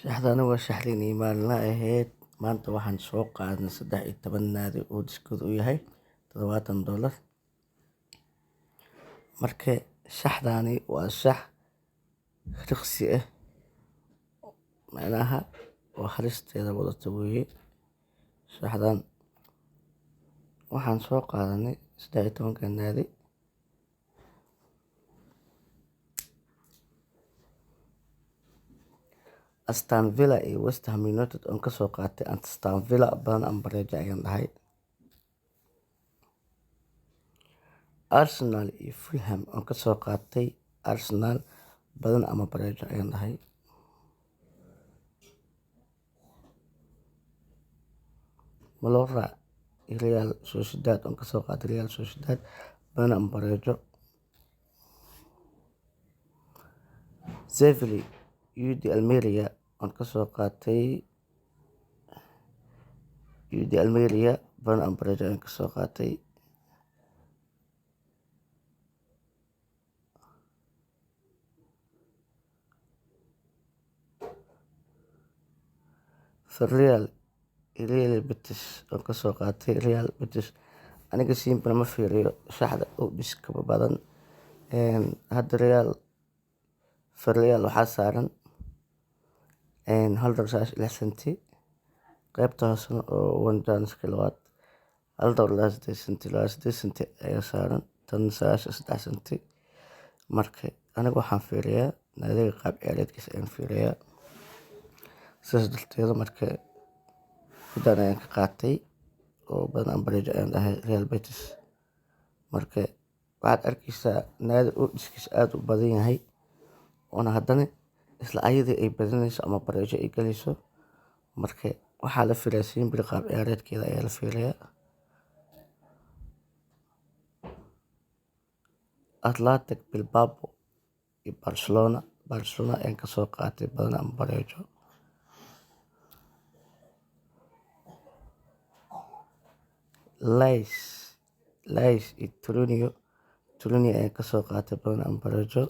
Shaxdani waa shaxdii maalinlaha ahayd. Maanta waxaan soo qaadnay 13 naadi oo diskooda uu yahay $70. Marka shaxdani waa shax riqsi ah, macnaha oo halisteeda wadata weeye. Shaxdan waxaan soo qaadanay 13-ka naadi. Aston Villa iyo West Ham United oon kasoo qaatay Aston Villa badan ama bareejo ayaan dhahay. Arsenal iyo Fulham oon kasoo qaatay Arsenal badan ama bareejo ayaan dhahay. Mallorca iyo Real Sociedad oon kasoo qaatay Real Sociedad badan ama bareejo. Sevilla UD Almeria oon kasoo qaatay UD Almeria badan ama bareejo ayaan kasoo qaatay. Villarreal iyo Real Betis oon kasoo qaatay Real Betis. Aniga simple ma fiiriyo shaxda oo dhiska badan. Hadda Real Villarreal waxaa saaran $1.96, qaybta hoosena oo one chance labaad $1.08, 28 senti ayaa saaran, tan 93 senti. Marka aniga waxaan fiiriyaa naadiga qaab ciyaareedkiisa ayaan fiiriyaa, sidaas darteeda marka midaan ayaan ka qaatay oo badan ama bareejo ayaan dhahay Real Betis. Marka waxaad arkeysaa naadi oo dhiskiisa aad u badan yahay, oona haddana isla ayadii ay badinayso ama bareejo ay galayso. Marka waxaa la fiiriyaa simple qaab ciyaareedkeeda ayaa la fiiriyaa. Athletic Bilbao iyo Barcelona, Barcelona ayaan kasoo qaatay badan ama bareejo. Lens iyo Torino, Torino ayaan kasoo qaatay badan ama bareejo.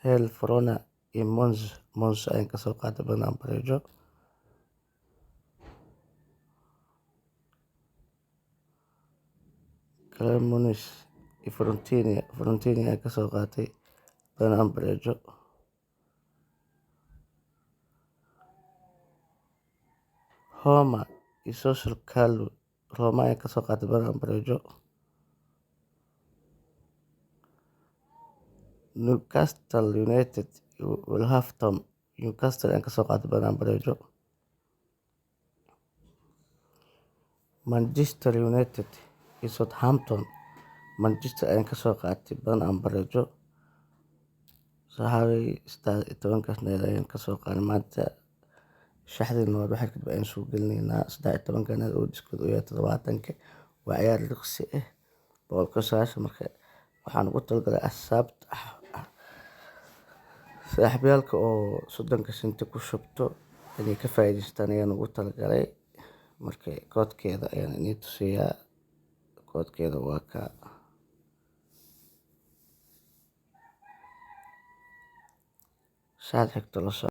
Hellas Verona iyo Monza, Monza ayaan kasoo qaatay badan ama bareejo. Cremonese iyo Fiorentina, Fiorentina ayaan kasoo qaatay badan ama bareejo. Roma iyo Social Club, Roma ayaan kasoo qaatay badan ama bareejo. Newcastle United iyo Wolverhampton, Newcastle ayaan kasoo qaatay badan ama bareejo. Manchester United iyo Southampton, Manchester ayaan kasoo qaatay badan ama bareejo. Saxaabay, 13-kaas naadi ayaan kasoo qaaday maanta. Shaxdii labaad waxaa kadib ayaan soo gelinaynaa 13-ka naadi oo diskooda uu yahay 70-ka. Waa ciyaar riqsi ah 90%. Marka waxaan ugu talagalay asxaabta saaxiibyaalka oo 30-ka senti ku shubto inay ka faa'iidaystaan ayaan ugu talagalay. Marka koodkeeda ayaan inii tusiyaa. Koodkeeda waa ka shaxda xigta la soco.